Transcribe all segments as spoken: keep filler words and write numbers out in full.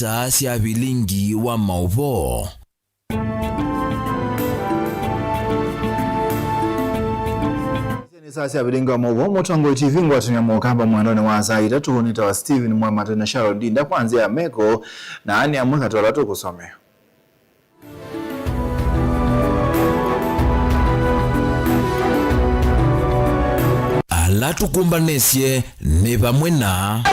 Saa sya vilingi wa maũvoo. Nĩ saa sya vilingi wa maũvoo, Mũtongoi T V, ngwatanĩo ya Mũkamba mwendonĩ wa saa itatũ. Nĩtawa Stephen Mwema, tena Sharon Dinda kwa nzĩa ya meko, na ani amwe katĩ wa ala tũkũsomea. Ala tũkũmbanĩsye nĩ vamwe na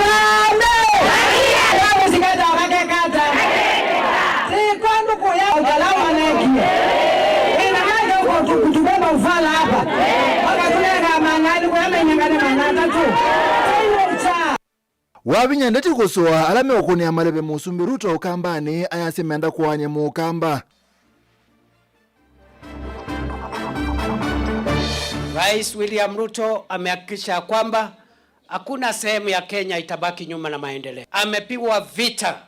Wavinya ndeti kũsũa ala meũkũnĩa maleve Mũsumbĩ Ruto Ũkambanĩ, ayasya menda kũaany'a Mũkamba. Rais William Ruto amehakikisha kwamba hakuna sehemu ya Kenya itabaki nyuma na maendeleo. Amepigwa vita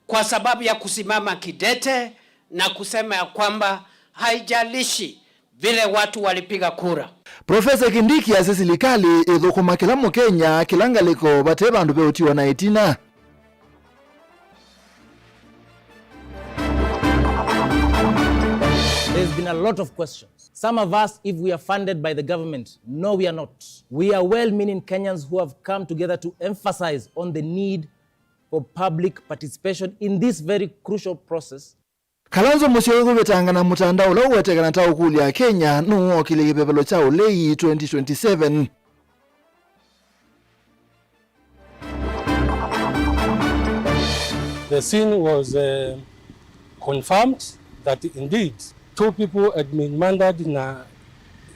kwa sababu ya kusimama kidete na kusema ya kwamba haijalishi vile watu walipiga kura. Profesa Kindiki asya silikalĩ ĩthũkũma kĩla Mũkenya, kĩla ngalĩko, vate vandũ veũtiwa na ĩtina. There's been a lot of questions. Some have asked if we are funded by the government. No, we are not. We are well-meaning Kenyans who have come together to emphasize on the need for public participation in this very crucial process. Kalonzo Musyoka kũvetangana mũtandao ũla ũweteka na ta ũkũlya Akenya nũũ wookĩlye kĩvevelo kya ũlei twenty twenty-seven. The scene was, uh, confirmed that indeed two people had been murdered in a,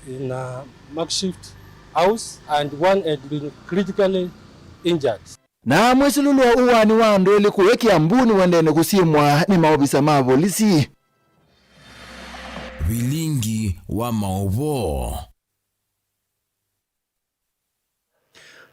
in a makeshift house and one had been critically injured. Na mwĩsilũlo ũwaani wa andũ elĩ kũya Kiambu nĩũendee kũsyĩmwa nĩ maovisa ma volisi. Vilingi wa maũvoo.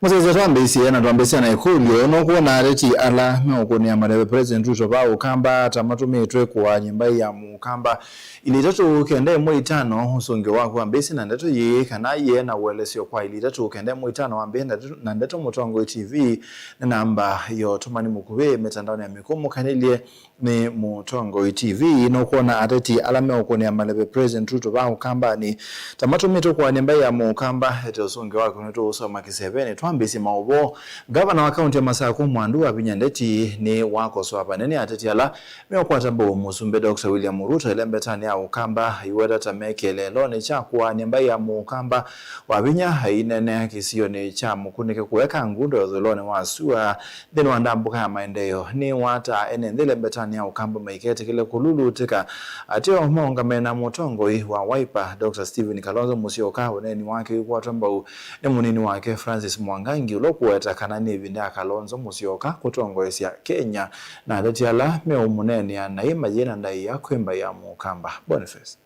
Mũsyaĩĩsya, twambĩĩsye na twambĩĩsya na ĩkũlyo, nũkwona ateti ala meũkũnĩa maleve President Ruto va Ũkamba ta matũmĩtwe kũaany'a mbaĩ ya Mũkamba? Ilĩ itatũ kenda ĩmwe itano, ũsũngĩo waku wambĩĩsye na ndeto yĩĩ, kana yĩe na ũelesyo kwa ilĩ itatũ kenda ĩmwe itano wambĩĩe na ndeto, na ndeto Mũtongoi T V, nĩ namba ya ũtũmani mũkuvĩ mitandaoni ya mĩkũmũkanĩlye nĩ Mũtongoi T V. Nũkwona ateti ala meũkũnĩa maleve President Ruto va Ũkambanĩ ta matũmĩtwe kũaany'a mbaĩ ya Mũkamba? Ete ũsũngĩo waku nĩtũũsoma kĩsevenĩ. Twambĩĩsye maũvoo. Ngavana wa kaunti ya Masakũ Mwandu Wavinya Ndeti nĩwakosoa vanene ateti ala meũkwata mbau Mũsumbĩ Doctor William Ruto ĩlembetanĩ ya Ũkamba, aiweta ta me kĩeleelonĩ kya kũaany'a mbaĩ ya Mũkamba. Wavinya aineenea kĩsionĩ kya Mũkunĩke kũeka Ngundo ĩthũĩlonĩ wa sua nthĩnĩ wa ndambũka ya maendeeo, nĩwataa ene nthĩ ĩlembetanĩ ya Ũkamba maiketĩkĩle kũlulutĩka ateo maũngame na mũtongoi wa Wiper, Doctor Stephen Kalonzo Musyoka, ũneeni wake wĩkwatwa mbau nĩ mũnini wake Francis Mwangangi, ũla ũkũweta kana nĩ ĩvinda ya Kalonzo Musyoka kũtongoesya Kenya, na ateti ala meũmũneenea naĩ mayĩ na ndaĩa kwĩ mbaĩ ya Mũkamba. Boniface.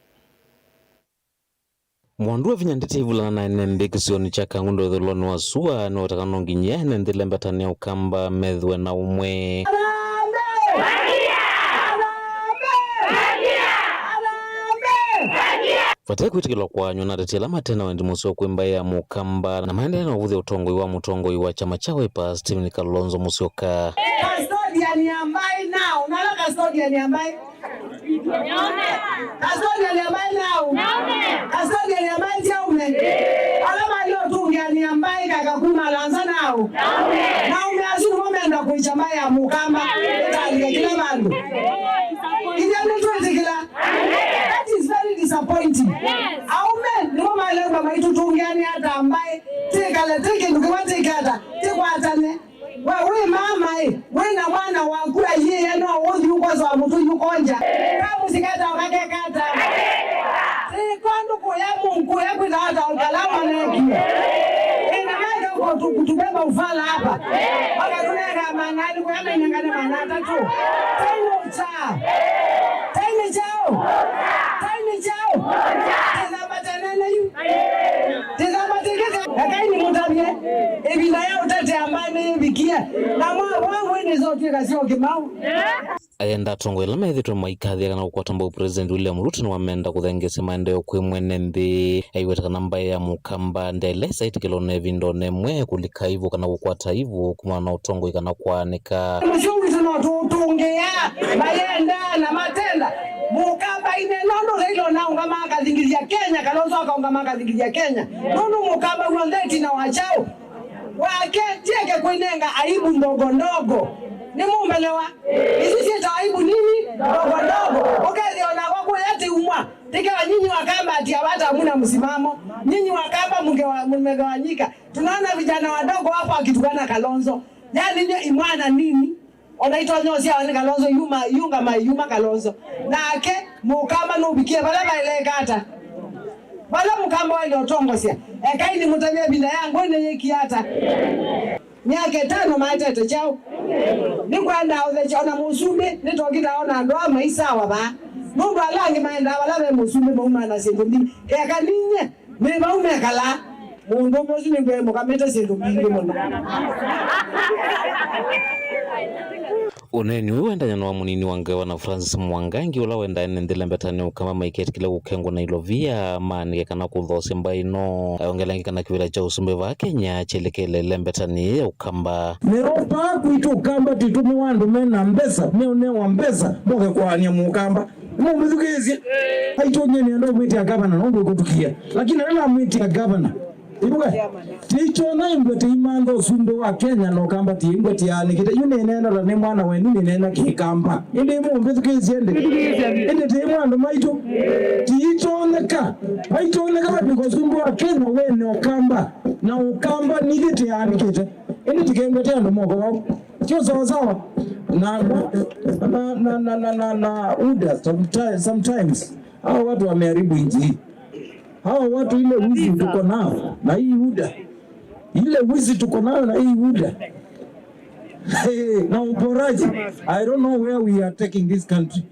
Mwandu Wavinya Ndeti aivulana na ene nthĩ kĩsionĩ kya Kangundo ĩthũĩlonĩ wa sua nĩweta kana no nginya ene nthĩ ĩlembetanĩ ya Ũkamba methĩwe na ũmwe. Vate kwĩtĩkĩlwa kũaanywa na ateti ala mate na wendi mũseo kwĩ mbaĩ ya Mũkamba, na maendee na ũvũthya ũtongoi wa mũtongoi wa kyama kya Wiper, Stephen Kalonzo Musyoka. Custodian ya mbaĩ nao, nala custodian ya mbaĩ. Custodian ya mbaĩ nao. Custodian ya mbaĩ ti aũme. Ala maĩle ũtũngĩanĩa mbaĩ kaka kuma lanza nao. Na aũme asu nĩmo menda kũikya mbaĩ ya Mũkamba ĩtalike kĩla vandũ. Ithyĩ nĩtwĩtĩkĩla. That is very disappointing. Aũme nĩmo maĩle kwĩthĩwa maitũtũngĩanĩa ta mbaĩ. Tĩkale tĩ kĩndũ kĩmwe, tĩkata, tĩkwatane. We wĩ mama-ĩ, wĩ na mwana waku aiĩe, no ũthi ũkosoa mũtũi ũkonja. Kamũsikata ũkakekata. Tĩkondũ kũya mũkũya kwĩtha ata ũkala wanekie. Ĩna maĩle kũtũkũtũmema ũfala hapa. Wakatũnenga maana elĩ kũya mainengane maana atatũ. Tainĩ kyaũ? Tainĩ kyaũ? Tainĩ kyaũ? Tĩthamba tenene yu. Tĩthamba tĩkĩte. Ekai nĩmũtavye. Ĩvinda ya ũtetea mbaĩ nĩyĩvikie. Na mwa, mwa mwĩnĩ syo twĩka syo kĩmau. Ayenda atongoi ala methĩtwe maikathĩa kana kũkwata mbau President William Ruto nĩwamenda kũthengeesya maendeeo kwĩ mwene nthĩ. Aiweta kana mbaĩ ya Mũkamba ndyaĩle ĩsa ĩtĩkĩlwa na ĩvinda ona ĩmwe kũlika ĩvu kana kũkwata ĩvu kumana na ũtongoi kana kwaanĩka. Mũsyĩ witũ no tũtũngĩa, mayenda na matenda. Mũkamba ine nũndũ ũthaile ũnaũngama akathingithya Kenya, Kalonzo akaũngama akathingithya Kenya. Nũndũ Mũkamba w'onthe ĩtina wa kyaũ wake tieke kwĩnenga aibu ndogo ndogo. Nĩmũmbelewa? Isu syĩtawa aibu nini? Ndogo ndogo. Ũkethĩa onakwa kũya tiumwa. Tikewa nyinyi Wakamba ati hawata hamuna msimamo. Nyinyi Wakamba mngewa-, mmegawanyika. Tunaona vijana wadogo hapa wakitukana Kalonzo. Yaani ndio imwana nini? Ona itonya ũsyawa nĩ Kalonzo, yuma, yunga mai, yuma Kalonzo. Nake Mũkamba nũvikie vala vaeleka ata? Vala Mũkamba waĩle ũtongosya. Ekai nĩmũtavye ĩvinda ya ngũĩ nĩyĩkie ata? Myaka ĩtano maetete kyaũ? Nĩkwenda ũthekya ona mũsumbĩ, nĩtokĩta ona andũ aa maisawa vaa. Nũndũ ala angĩ maendaa vala ve mũsumbĩ maumaa na syĩndũ mbingĩ. Keka ninyie. Nĩ vau mekalaa. Mũndũũme ũsu nĩngwĩmũkamĩte syĩndũ mbingĩ mũno. Ũneeni ũyũ waendany'a na wa mũnini wa ngavana Francis Mwangangi, ũla wendaa ene nthĩ lembetanĩ Ũkamba maiketĩkĩle kũkengwa na ilovia maanĩke kana kũthoosya mbaĩ ĩno. Ayongelangĩ kana kĩvĩla kya ũsumbĩ vaa Kenya kyelekele lembetanĩ ya Ũkamba. Nĩvo vaa kwitũ Ũkamba twĩtũmĩwa andũ me na mbesa, meũnewa mbesa, moke kũaany'a Mũkamba. Nĩmũmĩthukĩĩsye? Aitonyeni enda ũmwĩtĩa gavana, nũndũ ũkũtukia. Lakini ala namwĩtĩa gavana, ivuga, tiikyona imbwe tiimantha ũsumbĩ wa Kenya na Ũkamba tiimbwe tiaanĩkĩte. Yu nĩneena ta nĩ mwana wenyu, nĩneena Kĩkamba. Ĩndĩ mũmbĩthukĩĩsye ĩndĩ? Ĩndĩ tiimwe andũ maitũ? Tiikyoneka. Vaikyoneka vatw'ĩka ũsumbĩ wa Kenya wene Ũkamba, na Ũkamba nithyĩ tiaanĩkĩte. Ĩndĩ tikembete andũ moko vau. Sio sawasawa na, na, na, na, na, na, na UDA sometimes, sometimes. Hawa watu wameharibu nchi hii. Hawa watu, ile wizi tuko nao na hii UDA, ile wizi tuko nayo na hii UDA, hey, na uporaji. I don't know where we are taking this country.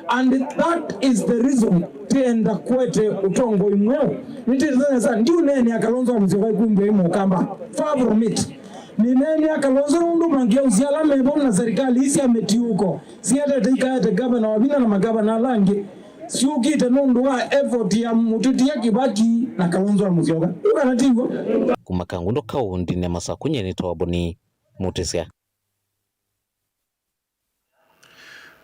And that is the reason tienda kwete ũtongoi mweũ. Nĩtĩtanyasa ndiũneenea Kalonzo wa Musyoka ikumbia imũkamba. Far from it. Nĩneenea Kalonzo nũndũ mangĩausya ala mevo na serikali ii sya mĩtiũko sietete ikaete gavana Wavinya na magavana ala angĩ syũkĩte nũndũ wa effort ya mũtĩtĩa Kĩvaki na Kalonzo wa Musyoka. Yu kana ti w'o? Kuma Kangundo kaũndĩnĩ ya Masaku, nyie nĩtawa Boni Mũtĩsya.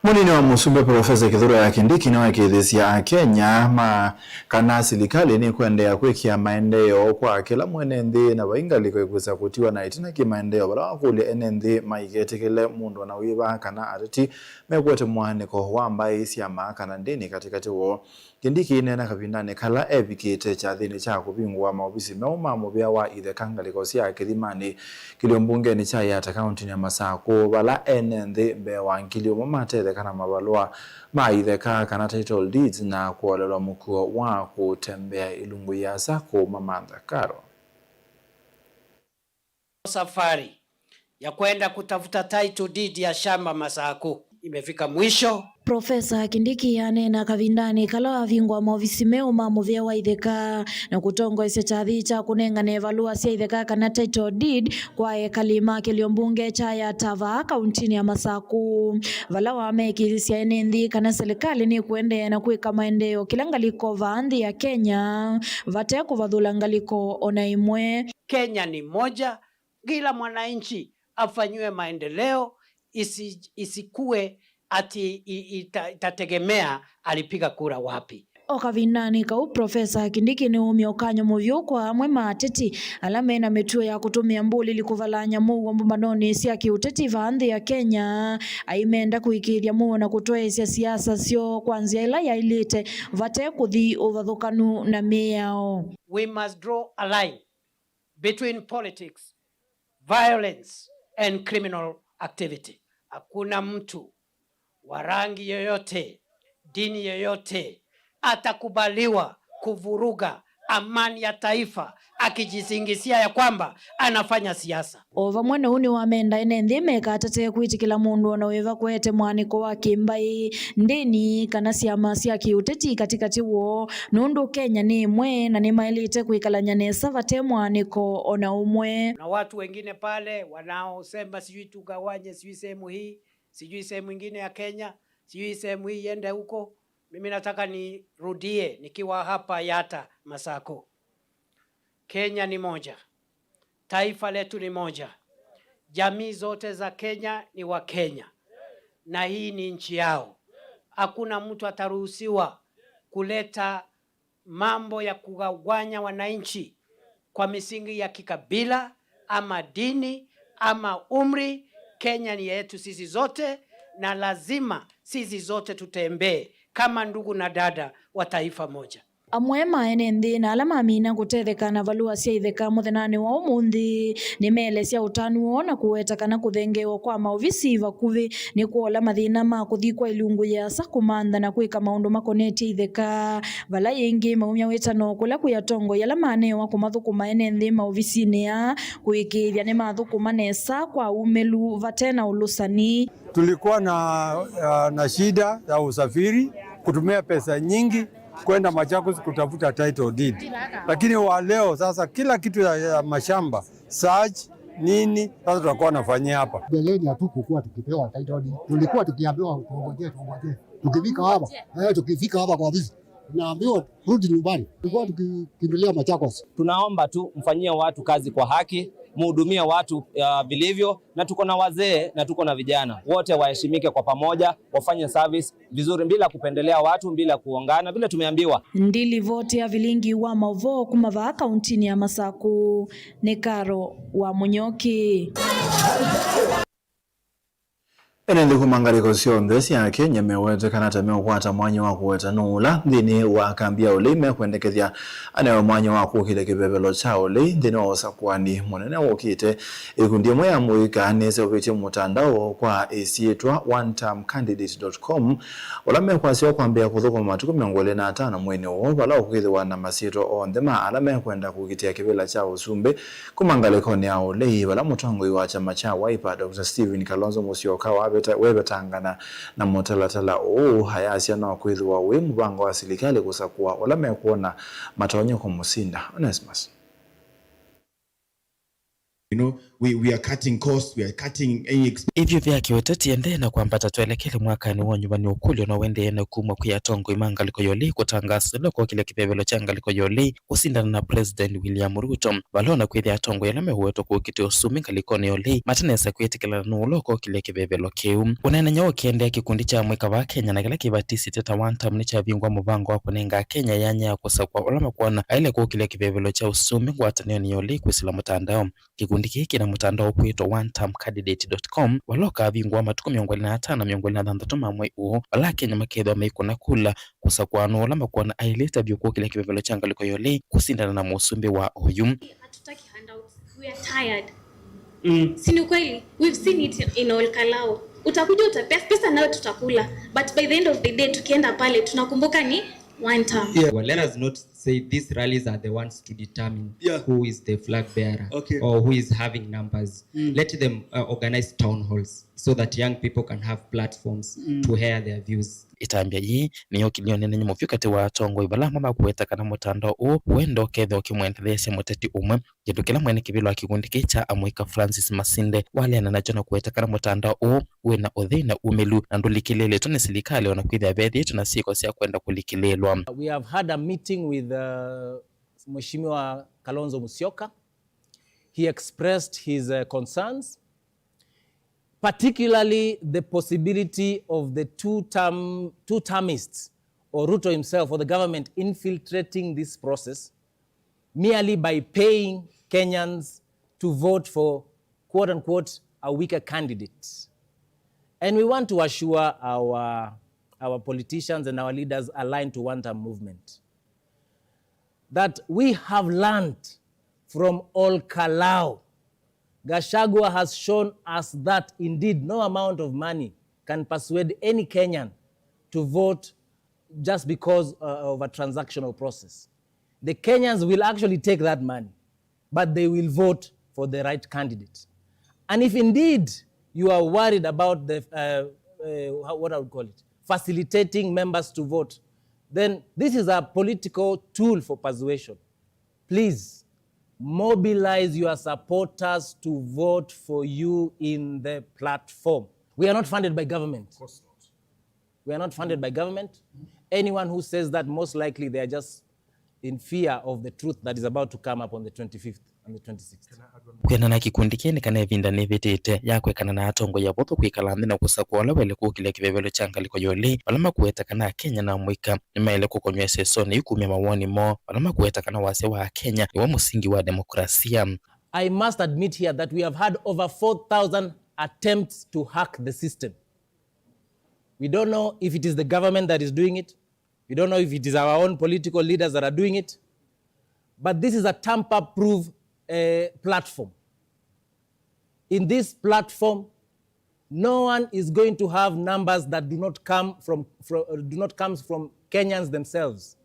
Mũnini wa mũsumbĩ Profesa Kithure Kindiki nĩwaĩkĩĩthĩsye Akenya ma kana silikalĩ nĩkũendeea kwĩkĩa maendeeo kwa kĩla mwene nthĩ na vai ngalĩko ĩkwĩsa kũtiwa na ĩtina kĩ maendeeo, vala wakũlya ene nthĩ maiketĩkĩle mũndũ o na wĩva kana ateti mekwete mũaanĩko wa mbaĩ, syama kana ndĩni katĩkatĩ woo. Kindiki aineena kavindanĩ kala evikĩte kyathĩnĩ kya kũvingũa maovisi meũ ma mũvĩa wa itheka ngalĩko sya Kĩthimanĩ, kĩlio mbungenĩ kya Yatta kaũntĩnĩ ya Masakũ, vala ene nthĩ mbee wa ngili ũmwe matetheka na mavalũa ma itheka kana title deeds na kũolelwa mũkuo wa kũtembea ilungu iasa kũmamantha karo. Safari ya kwenda kutafuta title deed ya shamba Masaku imefika mwisho. Profesa Kindiki aneena kavindanĩ kala wavingwa maovisi meũ ma mũvĩa wa itheka na kũtongoesya kyathĩ kya kũnengane valũa sya itheka kana title deed kwa ekali ma kĩlio mbunge kya Yatta vaa kaũntĩnĩ ya Masaku, vala wamekĩĩthya ene nthĩ kana silikalĩ nĩkũendeea na kwĩka maendeeo kĩla ngalĩko vaa nthĩ ya Kenya vate kũvathũla ngalĩko o na ĩmwe. Kenya ni moja, kila mwananchi afanyiwe maendeleo, isi-, isikue ati i-, ita-, itategemea alipiga kura wapi. O kavindanĩ kau, Profesa Kindiki nĩwaumya ũkany'o mũvyũ kwa amwe ma ateti ala mena mĩtuo ya kũtũmĩa mbũlili kũvalany'a mũuo mbũmbanonĩ sya kĩũteti vaa nthĩ ya Kenya, aimenda kũĩkĩĩthya mũuo na kũtwaĩĩsya siasa syoo kwa nzĩa ĩla yaĩlĩte vate kũthi ũvathũkanu na mĩao. We must draw a line between politics, violence and criminal activity. Hakuna mtu wa rangi yoyote, dini yoyote atakubaliwa kuvuruga amani ya taifa akijisingizia ya kwamba anafanya siasa. O vamwe na ũu, nĩwamenda ene nthĩ mekatate kwĩtĩkĩla mũndũ o na wĩva kũete mwanĩko wa kĩmbaĩ, ndĩni, kana syama sya kĩũteti katĩkatĩ woo, nũndũ Kenya nĩ ĩmwe na nĩmaĩlĩte kwĩkalany'a nesa vate mwanĩko o na ũmwe. Na watu wengine pale wanaosema sijui tugawanye sijui sehemu hii, sijui sehemu ingine ya Kenya, Sijui sehemu hii iende huko. Mimi nataka nirudie nikiwa hapa Yatta, Masako. Kenya ni moja. Taifa letu ni moja. Jamii zote za Kenya ni wa Kenya. Na hii ni nchi yao. Hakuna mtu ataruhusiwa kuleta mambo ya kugawanya wananchi kwa misingi ya kikabila ama dini ama umri. Kenya ni yetu sisi zote, na lazima sisi zote tutembee kama ndugu na dada wa taifa moja. Amwe ma ene nthĩ na ala mamina kũtetheka na valũa sya itheka mũthenyanĩ wa ũmũnthĩ nĩmeelesya ũtanu woo na kũweta kana kũthengeewa kwa maovisi vakuvĩ nĩ kwola mathĩna ma kũthi kwa ilungu yĩasa kũmantha na kwĩka maũndũ makonetye itheka. Vala yĩngĩ maumya wĩtano kũla kwĩ atongoi ala manewa kũmathũkũma ene nthĩ maovisinĩ aa kũĩkĩĩthya nĩmathũkũma nesa kwa umĩlu vate na ũlũsani. Tulikuwa na, uh, na shida ya usafiri, kutumia pesa nyingi kwenda Machakos kutafuta title deed. Lakini wa leo sasa kila kitu ya, ya mashamba, search, nini, sasa tutakuwa nafanyia hapa. Mbeleni hatukukuwa tukipewa title deed. Tulikuwa tukiambiwa tuongojee, tuongojee. Tukifika hapa, eh, tukifika hapa kwa ofisi, tunaambiwa rudi nyumbani. Tulikuwa tukikimbilia Machakos. Tunaomba tu mfanyie watu kazi kwa haki, mhudumie watu, uh, vilivyo, na tuko na wazee na tuko na vijana. Wote waheshimike kwa pamoja, wafanye service vizuri bila kupendelea watu, bila kuongana, vile tumeambiwa. Ndilivoti ya vilingi wa mauvoo kuma vaa kauntinĩ ya Masaku nĩ Karo wa Mũnyoki. Ene nthĩ kuma ngalĩko syonthe sya Kenya mewete kana ta meũkwata mwanya wa kũweta nũũ ũla nthĩnĩ wa kambi ya ũlei mekwendekethya anewe mwanya wa kũkĩlya kĩvevelo kya ũlei nthĩnĩ wa ũsakũani mũnene wũkĩte. Ĩkundi ĩmwe ya mũika nĩseũvĩtye mũtandao kwa ĩsyĩtwa one term candidate dot com, ũla mekwasya kwambĩĩa kũthũkũma matukũ mĩongo ĩlĩ na atano mweinĩ ũũ, vala ũkwĩthĩwa na masyĩtwa onthe ma ala mekwenda kũkitĩa kĩvĩla kya ũsumbĩ kuma ngalĩkonĩ ya ũlei, vala mũtongoi wa kyama kya Wiper, Doctor Stephen Kalonzo Musyoka waveta-, wevetangana na mũtalatala ũũ, ayasya no kwĩthĩwa wĩ mũvango wa silikalĩ kũsakũa ũla mekwona matonya kũmũsinda. Onesmus. You know, we, we are cutting costs, we are cutting any exp- Ĩthyũthĩ ya kĩũteti ende na kwambata twelekele mwakanĩ wa ũnyuvani ũkũlyo na ũendee na kumw'a kwĩ atongoi ma ngalĩko ya ũlei kũtangaasa ũla ũkokĩlya kĩvevelo kya ngalĩko ya ũlei kũsindana na President William Ruto. Vala ona kwĩthĩa atongoi ala meũwetwa kũkitĩa ũsumbĩ ngalĩkonĩ ya ũlei matanesa kwĩtĩkĩlana nũũ ũla ũkokĩlya kĩvevelo kĩu. Ũneenany'a ũkĩendeea, kĩkundi kya amũika vaa Kenya na kĩla kĩvatisĩtye ta One Term nĩkyavingũa mũvango wa kũnenga Akenya yanya ya kũsakũa ũla makwona aĩle kũkĩlya kĩvevelo kya ũsumbĩ ngwatanĩonĩ ya ũlei kwĩsĩla mũtandao. Kĩkundi kĩĩ kĩna mũtandao ũkwĩtwa one term candidate dot com, vala ũkavingũa matukũ mĩongo ĩlĩ na atano na mĩongo ĩlĩ na thanthatũ ma mwei ũũ, vala Akenya makethĩwa maikũna kula kũsakũa nũũ ũla makwona aĩlĩte vyũ kũkĩlya kĩvevelo kya ngalĩko ya ũlei kũsindana na mũsumbĩ wa oyu. Hatutaki handouts. We are tired. Mm. Si ni ukweli? We've seen it in Ol Kalou. Utakuja utapesa pesa nayo tutakula. But by the end of the day tukienda pale tunakumbuka ni one term. Yeah. Well, let us not say these rallies are the ones to determine, yeah, who is the flag bearer, okay, or who is having numbers. Mm. Let them, uh, organize town halls so that young people can have platforms, mm, to air their views. Ĩtambya yĩĩ nĩyokĩlye ũneenany'a mũvyũ katĩ wa atongoi vala amwe makũweta kana mũtandao ũũ ũenda ũkethĩwa ũkĩmwendetheesya mũteti ũmwe, kĩndũ kĩla mwene kĩvĩla wa kĩkundi kĩĩ kya amũika Francis Masinde waleana nakyo na kũweta kana mũtandao ũũ wĩna ũthei na umĩlu na ndũlikĩlĩĩlĩtwe nĩ silikalĩ, ona kwĩthĩa vethĩĩtwe na syĩko sya kwenda kũlikĩlĩĩlwa. We have had a meeting with, uh, Mheshimiwa Kalonzo Musyoka. He expressed his, uh, concerns, particularly the possibility of the two-term, two-termists or Ruto himself or the government infiltrating this process merely by paying Kenyans to vote for, quote unquote, a weaker candidate. And we want to assure our, our politicians and our leaders aligned to one-term movement that we have learned from Ol Kalou. Gachagua has shown us that indeed no amount of money can persuade any Kenyan to vote just because, uh, of a transactional process. The Kenyans will actually take that money, but they will vote for the right candidate. And if indeed you are worried about the, uh, uh, how, what I would call it, facilitating members to vote, then this is a political tool for persuasion. Please mobilize your supporters to vote for you in the platform. We are not funded by government. Of course not. We are not funded by government. Anyone who says that, most likely they are just in fear of the truth that is about to come up on the twenty-fifth and the twenty-sixth. Kwĩanana na kĩkundi kĩĩ nĩ kana ĩvinda nĩvĩtĩte ya kwĩkana na atongoi avũthũ kwĩkala nthĩ na kũsakũa ũla waĩle kũkĩlya kĩvevelo kya ngalĩko ya ũlei, vala makũweta kana Akenya na amũika nĩmaĩle kũkonywa ĩsesonĩ yu kumya mawoni moo, vala makũweta kana wasya wa Akenya nĩw'o mũsingi wa demokrasia. I must admit here that we have had over four thousand attempts to hack the system. We don't know if it is the government that is doing it. We don't know if it is our own political leaders that are doing it. But this is a tamper-proof, uh, platform. In this platform, no one is going to have numbers that do not come from, from, uh, do not come from Kenyans themselves.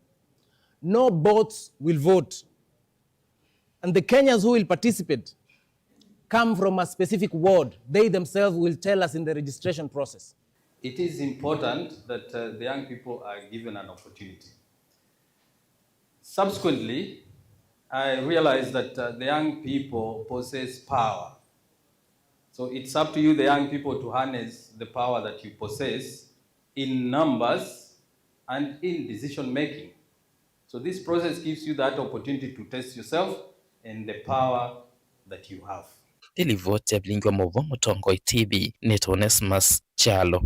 No bots will vote. And the Kenyans who will participate come from a specific ward. They themselves will tell us in the registration process. It is important that, uh, the young people are given an opportunity. Subsequently, I realized that, uh, the young people possess power. So it's up to you, the young people, to harness the power that you possess in numbers and in decision making. So this process gives you that opportunity to test yourself and the power that you have. Nĩ livoti ya Vilingi wa Maũvoo Mũtongoi T V, nĩtawa Onesmus Kyalo.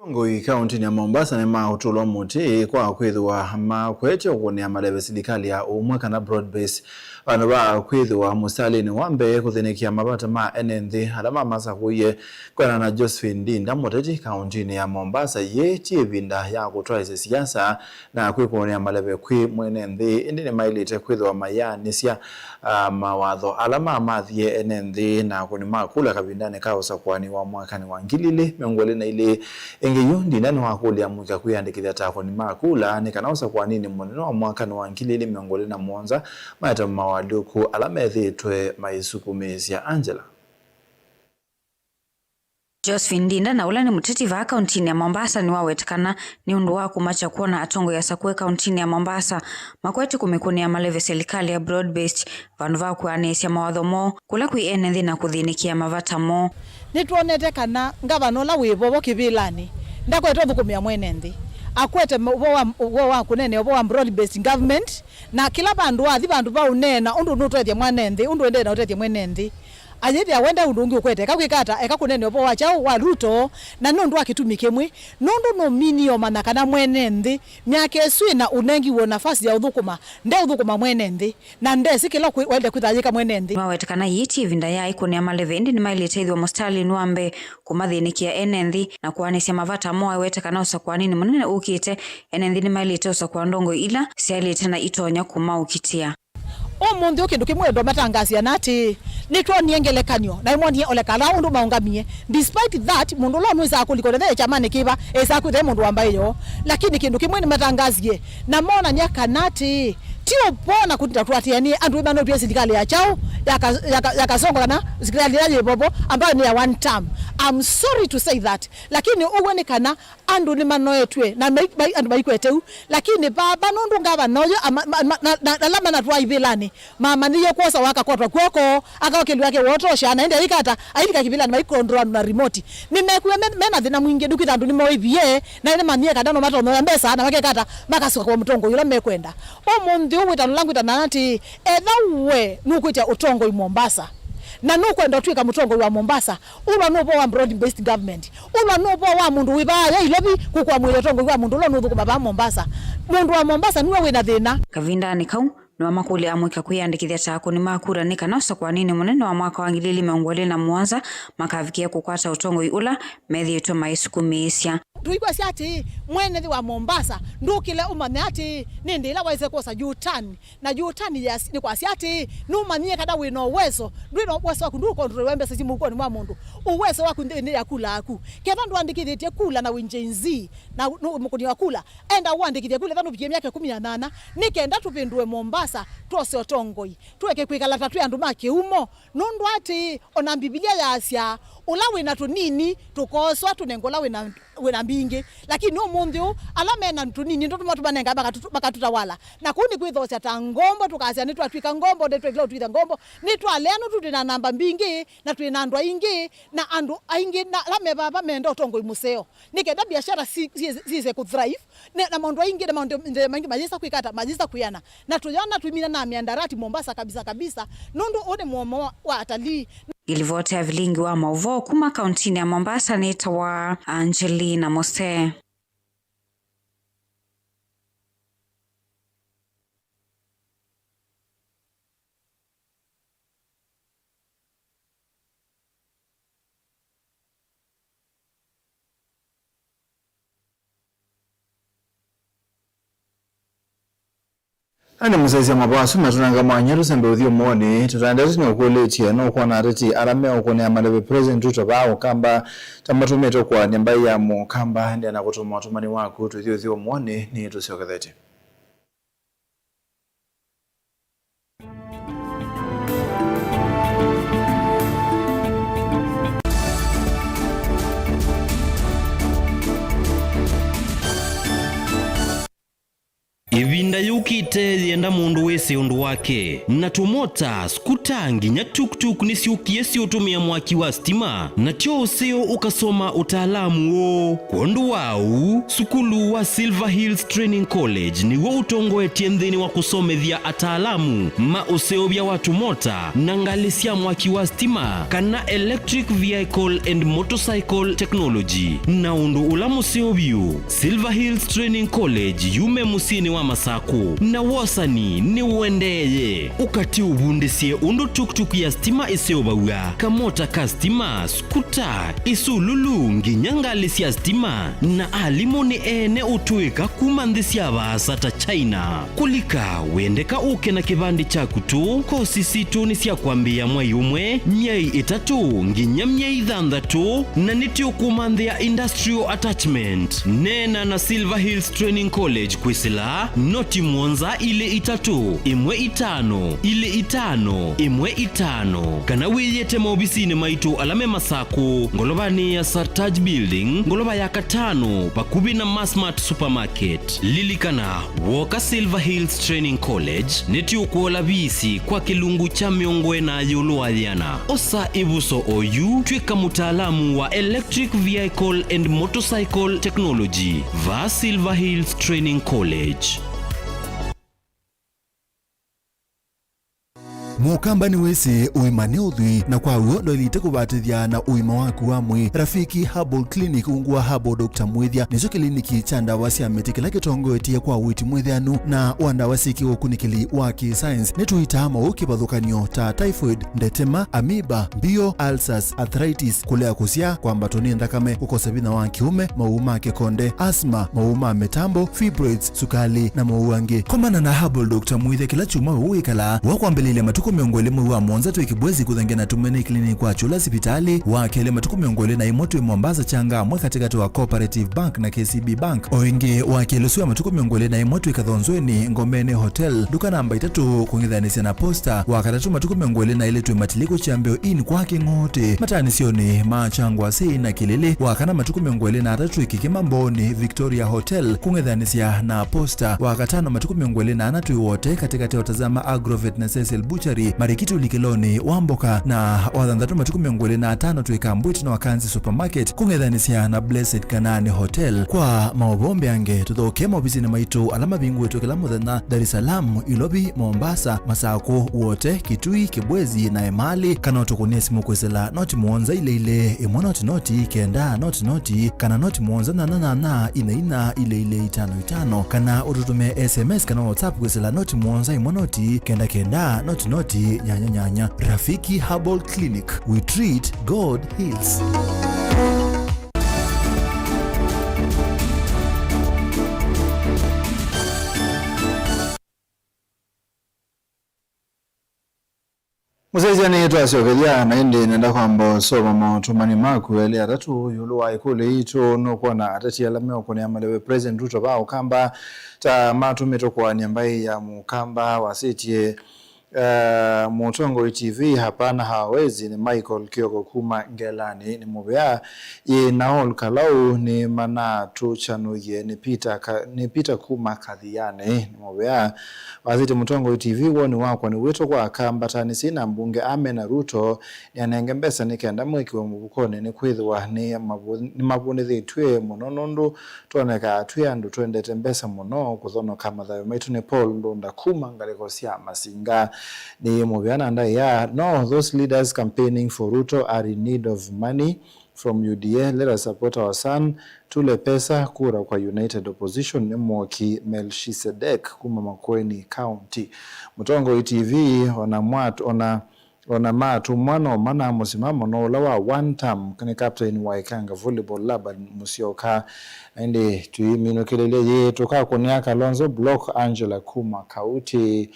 Atongoi kaũntĩnĩ ya Mombasa nĩmaũtũlwa mũtĩ kwa kwĩthĩwa makwete ũkũnĩa maleve silikalĩ ya ũmwe kana broad base, vandũ va kwĩthĩwa mũstalĩnĩ wa mbee kũthĩnĩkĩa mavata ma ene nthĩ ala mamasakũie. Kwĩanana na Josephine Ndinda, mũteti kaũntĩnĩ ya Mombasa, yĩĩ ti ĩvinda ya kũtwaĩsya siasa na kwĩkũnĩa maleve kwĩ mwene nthĩ, ĩndĩ nĩmaĩlĩte kwĩthĩwa mayaanĩsya, ah, mawatho ala mamathie ene nthĩ na akũni ma kula kavindanĩ ka ũsakũani wa mwakanĩ wa ngili ilĩ mĩongo ĩlĩ na ilĩ. Ĩngĩ yu, Ndinda nĩwakũlya amũika kwĩyandĩkĩthya ta akũni ma kula nĩ kana ũsakũaninĩ mũnene wa mwakanĩ wa ngili ilĩ mĩongo ĩlĩ na mũonza maete mawaalyũku ala methĩĩtwe maisukumĩĩsya. Angela. Josephine Ndinda, na ũla nĩ mũteti vaa kaũntĩnĩ ya Mombasa, nĩwaweta kana nĩ ũndũ wa kũmakya kwona atongoi asakũe kaũntĩnĩ ya Mombasa makwete kũmĩkũnĩa maleve silikalĩ ya broad based vandũ va kwĩanĩsya mawatho moo kũla kwĩ ene nthĩ na kũthĩnĩkĩa mavata moo. Nĩtwonete kana ngavana ũla wĩ vovo kĩvĩlanĩ ndakwete ũthũkũmĩa mwene nthĩ, akwete ũvoo wa, ũvoo wa kũneenea ũvoo wa broad based government, na kĩla vandũ wathi vandũ va ũneena ũndũ nũtethya mwene nthĩ, ũndũ endee na ũtethya mwene nthĩ. Ayĩthĩa wenda ũndũ ũngĩ ũkwete, eka kwĩka ata? Eka kũneenea ũvoo wa kyaũ? Wa Ruto. Na nĩ ũndũ wa kĩtumi kĩmwe, nũndũ nũminie ũmanya kana mwene nthĩ myaka ĩsu ĩna ũnengiwe nafasi ya ũthũkũma, ndeũthũkũma mwene nthĩ, na ndesĩ kĩla kwĩ-, waĩle kwĩtha ayĩka mwene nthĩ. Nĩwaweta kana yĩĩ ti ĩvinda ya ĩkũnĩa maleve, ĩndĩ nĩmaĩlĩte ĩthĩwa mũsitalĩnĩ wa mbee kũmathĩnĩkĩa ene nthĩ na kũanĩsya mavata moo. Awete kana ũsakũaninĩ mũnene ũkĩte, ene nthĩ nĩmaĩlĩte ũsakũa ndongoi ila syaĩlĩte na itonya kũmaũkitĩa. Ũmũnthĩ ũũ kĩndũ kĩmwe ndo matangasia na atĩĩ, nĩtwonie ngelekany'o, na ĩmwonie olekala ũndũ maũngamie. Despite that, mũndũ ũla ũnwĩsaa kũlika ũtethee kyamanĩ kĩva, esaa kwĩthĩa mũndũ wa mbaĩ yoo. Lakini kĩndũ kĩmwe nĩmatangasie, na monany'a kana atĩĩ, ti ũvoo na kũtinda tũatĩanĩe andũ ĩmanotw'e silikalĩ ya kyaũ, ya ka-, ya ka-, ya kasongo kana silikalĩ ĩla yĩ vovo, ambayo nĩ ya one term. I'm sorry to say that, lakini ũw'o nĩ kana andũ nĩmanoetw'e na mai-, mai-, andũ maikwete u. Lakini vava nũndũ ngavana ũyũ ama-, ma-, ma-, na, na, na ala manatwaa ivĩlanĩ mamanyĩie kwosa wakakwatwa kw'oko, akaokĩlw'a kĩwotosha, na ĩndĩ aika ata? Ailika kĩvĩlanĩ maikondroa andũ na remote. Nĩmekuwa me, mena thĩna mwingĩ, nĩkwĩtha andũ nĩmoĩvie, na nĩmanyie kana no matonyoya mbesa, na makeka ata? Makasũka kwa mũtongoi ũla mekwenda. Ũmũnthĩ ũũ wĩtano ũla ngwĩtana atĩĩ, etha we nũkwĩtya ũtongoi Mombasa, na nũkwenda ũtw'ĩka mũtongoi wa Mombasa, ũlwa nĩ ũvoo wa broad based government. Ũlwa nĩ ũvoo wa mũndũ wĩ vaa ya Ilovi kũkũamũĩlya ũtongoi wa mũndũ ũla ũnũthũkũma vaa Mombasa. Mũndũ wa Mombasa nĩwe wĩ na thĩna. Kavindanĩ kau, nĩwamakũlya amũika kwĩyandĩkĩthya ta akũni ma kura nĩ kana ũsakũaninĩ mũnene wa mwaka wa ngili ilĩ mĩongo ĩlĩ na mũonza makavikĩe kũkwata ũtongoi ũla methĩĩtwe maisukumĩĩsya. Tũikwasya atĩĩ, mwene nthĩ wa Mombasa ndũkĩle ũmanya atĩĩ, nĩ ndĩ ĩla waĩse kwosa U-turn. Na U-turn yas-, nĩ kwasya atĩĩ, nũmanyie kana wĩ na ũweso, ndwĩ na ũweso waku, ndũkontroliwa mbesa syĩ mũukonĩ mwa mũndũ. Ũweso waku nthĩnĩ ya kula yaku. Ketha ndũandĩkĩthĩtye kula na wĩ Gen Z, na nũ-, mũkũni wa kula, enda ũandĩkĩthye kula etha nũvikie myaka ĩkũmi na nana, nĩ kenda tũvĩndũe Mombasa, twose ũtongoi. Tũeke kwĩkala ta twĩ andũ ma kĩumo, nũndũ atĩĩ, ona Mbivilia yaasya, Ũla wĩ na tũnini tũkoswa tũnenge ũla wĩ na, wĩ na mbingĩ. Lakini ũmũnthĩ ũũ, ala me na tũnini nĩtwo tũmatũmanenga makatũtawala. Na kũu nĩ kwĩthoosya ta ngombo, tũkasya nĩtwatw'ĩka ngombo, nĩtwĩkĩla ũtwĩtha ngombo, nĩtwalea nũndũ twĩ na namba mbingĩ, na twĩ na andũ aingĩ, na andũ aingĩ na ala me vava menda ũtongoi mũseo. Nĩ kenda biashara si-, si-, sise kũ thrive, ne-, na maũndũ aingĩ, na maũndũ maingĩ mayĩsa kwĩka ata, mayĩsa kwĩana. Na tũyona twĩmina na miandarati Mombasa kabisa kabisa, nũndũ ũũ nĩ mũomo wa atalii. Ĩlivoti ya vilingi wa maũvoo kuma kauntinĩ ya Mombasa nĩtawa Angelina Mose. Ani mũsyaĩĩsya mavaa asu matũnenga mwanya tũsembe ũthyũmũonĩ, tũtaendete nĩũkũlĩtye, nũkwona ateti ala meũkũnĩa maleve President Ruto vaa Ũkamba ta matũmĩte kũanĩa mbaĩ ya Mũkamba? Endeea na kũtũma ũtũmani waku tũthi ũthyũmũonĩ, nĩtũsyokethete. Ĩvinda yũkĩte yĩenda mũndũ wĩsĩ ũndũ wake, na tũmota, skuta, nginya tuk-tuk nĩsyũkie syĩũtũmĩa mwaki wa sitima, na tyo ũseo ũkasoma ũtaalamu ũũ. Kwondũ wa ũu, sukulu wa Silver Hills Training College nĩw'o ũtongoetye nthĩnĩ wa kũsomethya ataalamu ma ũseũvya wa tũmota na ngalĩ sya mwaki wa sitima, kana electric vehicle and motorcycle technology. Na ũndũ ũla mũseo vyũ, Silver Hills Training College yume mũsyĩnĩ wa Masakũ, na wosani nĩũendeeye. Ũkatĩ ũvundĩsye ũndũ tuk-tuk ya sitima ĩseũvaw'a, kamota ka sitima, kuta, isululu, nginya ngalĩ sya sitima, na alimũ nĩ ene ũtũĩka kuma nthĩ sya vaasa ta China. Kũlika, wendeka ũke na kĩvandĩ kyaku tũ. Kosi sitũ nĩ sya kwambĩĩa mwai ũmwe, myei ĩtatũ, nginya myei thanthatũ, na nĩtũkũmanthĩa industrial attachment. Neena na Silver Hills Training College kwĩsĩla noti mũonza ilĩ itatũ, ĩmwe itano, ilĩ itano, ĩmwe itano, kana wĩyĩte maovisinĩ maitũ ala me Masakũ, ngolovanĩ ya Sartaj Building, ngolova ya katano, vakuvĩ na Masmart Supermarket. Lilikana, woka Silver Hills Training College, nĩtũkũola visi kwa kĩlungu kya mĩongo ĩna ĩũlũ wa yĩana. Osa ĩvuso oyu, tw'ĩka mũtaalamu wa Electric Vehicle and Motorcycle Technology va Silver Hills Training College. Mũkamba nĩwĩsĩ ũima nĩ ũthwii, na kwa w'o ndwaĩlĩte kũvatĩthya na ũima waku wa mwĩĩ. Rafiki Herbal Clinic ungu wa Herbal Doctor Mwĩthya nĩkyo kĩliniki kya ndawa sya mĩtĩ kĩla kĩtongoetye kwa ũiiti mwĩthĩanu na wa ndawa syĩkĩwe ũkunĩkĩli wa kĩ-science. Nĩtũitaa maũũ kĩvathũkany'o ta typhoid, ndetema, amoeba, mbio, ulcers, arthritis, kũlea kũsyaa, kwambatwa nĩ nthakame, kũkosa vinya wa kĩũme, maũũ ma kĩkonde, asthma, maũũ ma mĩtambo, fibroids, sukalĩ, na maũũ angĩ. Komana na Herbal Doctor Mwĩthya kĩla kyumwa we wĩkalaa. Wa kwambĩlĩlya matukũ mĩongo ĩlĩ mwei wa mũonza twĩ Kibwezi kũthengeana na Tumaini Clinic kwa Kyũla sipitalĩ. Wa kelĩ matukũ mĩongo ĩlĩ na ĩmwe twĩ Mombasa Changamwe katĩkatĩ wa Cooperative Bank na K C B Bank. O ĩngĩ wa kelĩ ũsu wa matukũ mĩongo ĩlĩ na ĩmwe twĩ Kathonzweni Ngomeni Hotel, nduka namba itatũ kũng'ethanĩsya na Posta. Wa katatũ matukũ mĩongo ĩlĩ na ĩlĩ twĩ Matiliku Kyambĩo Inn kwa Kĩng'ũtĩ, mataanĩsyonĩ ma Kyangwasĩ na Kĩlĩlĩ. Wa kana matukũ mĩongo ĩlĩ na atatũ twĩ Kĩkĩma Mbooni Victoria Hotel kũng'ethanĩsya na Posta. Wa katano matukũ mĩongo ĩlĩ na ana twĩ Wote katĩkatĩ wa Tazama Agrovet na Cecil Butchery, Marikiti ũlikĩlonĩ wa mboka. Na wa thanthatũ matukũ mĩongo ĩlĩ na atano twĩ Kambwiti na Wakanzi Supermarket kũng'ethanĩsya na Blessed Kanaani Hotel. Kwa maũvoo mbeange, tũthokee maovisinĩ maitũ ala mavingũĩtwe kĩla mũthenya, Dar es Salaam, Ilovi, Mombasa, Masakũ, Wote, Kitui, Kibwezi, na Emali, kana ũtũkũnĩe simũ kwĩsĩla noti mũonza ilĩ ilĩ, ĩmwe noti noti, kenda noti noti, kana noti mũonza nyanya nyanya, ina ina, ilĩ ilĩ, itano itano, kana ũtũtũmĩe S M S kana WhatsApp kwĩsĩla noti mũonza ĩmwe noti, kenda kenda, noti noti, nyanya nyanya. Rafiki Herbal Clinic, we treat, God heals. Mũsyaĩĩsya nĩtwasyokethya, na ĩndĩ nenda kwamba ũsoma maũtũmani maku elĩ atatũ ĩũlũ wa ĩkũlyo yitũ. Nũkwona ateti ala meũkũnĩa maleve President Ruto va Ũkamba ta matũmĩtwe kũanĩa mbaĩ ya Mũkamba, wasĩtye Eh, Mũtongoi T V, hapana hawezi, nĩ Michael Kioko kuma Ngelani, nĩ mũvea. Yĩ Naol Kalau nĩ manatũkyanũie, nĩ Peter Ka-, nĩ Peter kuma Kathiani, nĩ mũvea. Wasĩtye, Mũtongoi T V, woni wakwa nĩ wĩto kwa Akamba, ta nĩsĩ na mbunge amena Ruto nĩanenge mbesa nĩ kenda mwĩkĩwe mũvukonĩ, nĩ kwĩthĩwa nĩ mavu-, nĩmavũnĩthĩtw'e mũno nũndũ twonekaa twĩ andũ twendete mbesa mũno kũthonoka mathayũ maitũ. Nĩ Paul Ndunda kuma ngalĩko sya Masinga. Nĩ mũvea na ndaĩa, no, those leaders campaigning for Ruto are in need of money from U D A. Let us support our son Tule Pesa, kura kwa United Opposition. Nĩ Mwoki Melchizedek kuma Makueni County. Mũtongoi T V, ona mwat-, ona Ona matũmwa no mana mũsimamo no ũla wa one term, nĩ captain wa Ikanga Volleyball Laban Musyoka. Na ĩndĩ tũiminũkĩlĩlye yĩĩ, tũkakũnĩa Kalonzo Block, Angela kuma Kauti.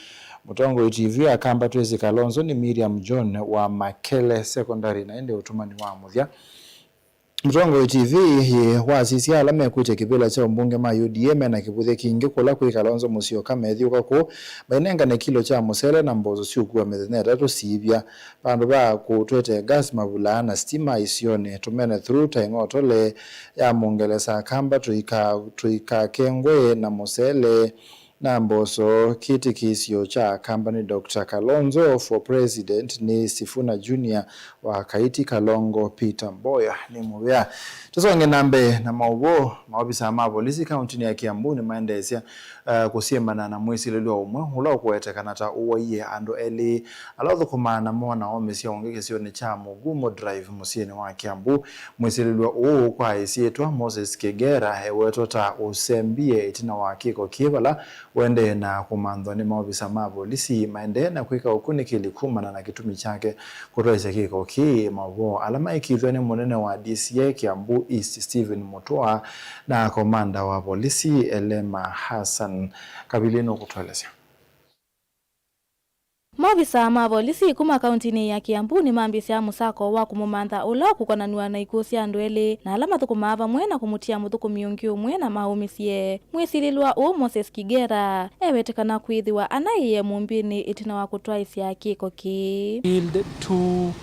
Mũtongoi T V, Akamba twĩsĩ Kalonzo nĩ Miriam John wa Makele Secondary. Na ĩndĩ ũtũmani wa mũthya, Mũtongoi T V yĩ wasisya ala mekwĩtya kĩvĩla kya ũmbunge ma U D A mena kĩvũthya kingĩ kũla kwĩ Kalonzo Musyoka methyũka kũu, mainengane kilo kya mũsele na mboso syũkua mĩthenya ĩtatũ siivya. Vandũ va kũtwete gas, mavulaa na sitima isionĩ, tũmene through ta ĩng'otole ya Mũngelesa, Akamba tũika-, tũikakengwe na mũsele na mboso. Kĩtĩkĩsyo kya Akamba nĩ Doctor Kalonzo for President nĩ Sifuna Junior wa Kaiti Kalongo Peter Mboya nĩ mũvea. Tũsonge na mbee na maũvoo. Maovisaa ma volisi kauntinĩ ya Kiambu nĩmaendeesya, eh, kũsyĩmana na mwĩsilĩlw'a ũmwe ũla ũkũetekana ta ũwaie andũ elĩ ala ũthũkũmaa namo na omĩsya ũngĩ kĩsionĩ kya Mugumo Drive mũsyĩnĩ wa Kiambu. Mwĩsilĩlw'a ũũ kwa ĩsyĩtwa Moses Kĩgera ewetwa ta ũsembie ĩtina wa kĩko kĩĩ vala ũendee na kũmanthwa nĩ maovisa ma volisi maendee na kwĩka ũkunĩkĩli kumana na kĩtumi kyake kũtwaĩsya kĩko kĩĩ. Maũvoo ala maĩkĩĩthw'e nĩ mũnene wa D C I Kiambu East Stephen Mutua na komanda wa volisi Elema Hassan Kavili nũkũtũelesya. Maovisaa ma volisi kuma kauntinĩ ya Kiambu nĩmambĩĩsya mũsako wa kũmũmantha ũla ũkũkonanw'a na ikw'ũ sya andũ elĩ na ala mathũkũmaa vamwe na kũmũtia mũthũkũmi ũngĩ ũmwe na maũmĩsye. Mwĩsilĩlw'a ũũ Moses Kigera ewetĩkana kwĩthĩwa anaĩĩe mũmbĩnĩ ĩtina wa kũtwaĩsya kĩko kĩĩ. Killed two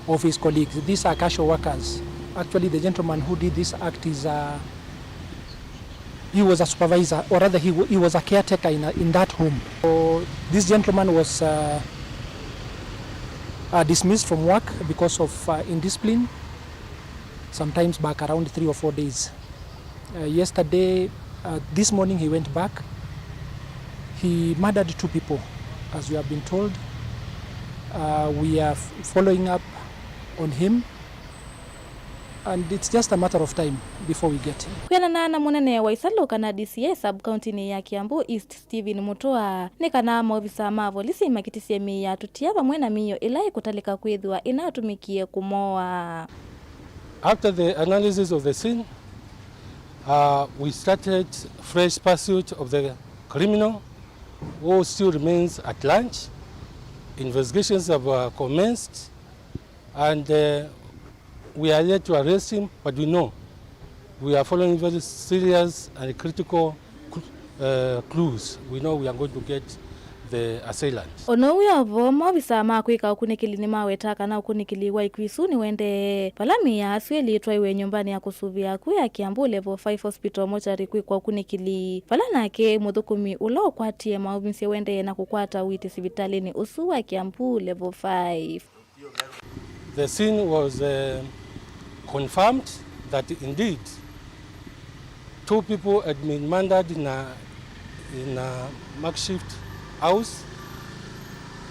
of his colleagues. These are casual workers. Actually, the gentleman who did this act is, uh, he was a supervisor, or rather he, wa- he was a caretaker in, a, in that home. So this gentleman was, uh, uh, dismissed from work because of, uh, indiscipline, sometimes back around three or four days. Uh, yesterday, uh, this morning he went back. He murdered two people, as we have been told. Uh, we are f- following up on him. And it's just a matter of time before we get him. Kwĩanana na mũnene wa ĩsalũ kana D C I sub-county-nĩ ya Kiambu East, Stephen Mutua, nĩ kana maovisa ma volisi makĩtĩsye mĩĩ ya tũtia vamwe na mĩio ĩla ĩkũtalĩka kwĩthĩwa ĩnatũmĩkie kũmoa. After the analysis of the scene, uh, we started fresh pursuit of the criminal who still remains at large. Investigations have, uh, commenced. And, uh, we are yet to arrest him, but we know we are following very serious and critical cl- uh, clues. We know we are going to get the assailant. O na ũu wĩ o vo, maovisa ma kwĩka ũkunĩkĩli nĩmawetaa kana ũkunĩkĩli wa ikw'ũ isu nĩũendee, vala mĩĩ ya asu elĩ ĩtwaiwe nyũmbanĩ ya kũsũvĩa akw'ũ ya Kiambu Level five Hospital mortuary kwĩkwa ũkunĩkĩli, vala nake mũthũkũmi ũla ũkwatie maũmĩsye ũendee na kũkwata ũiiti sivitalĩnĩ ũsu wa Kiambu Level five. The scene was, uh, confirmed that indeed two people had been murdered in a, in a makeshift house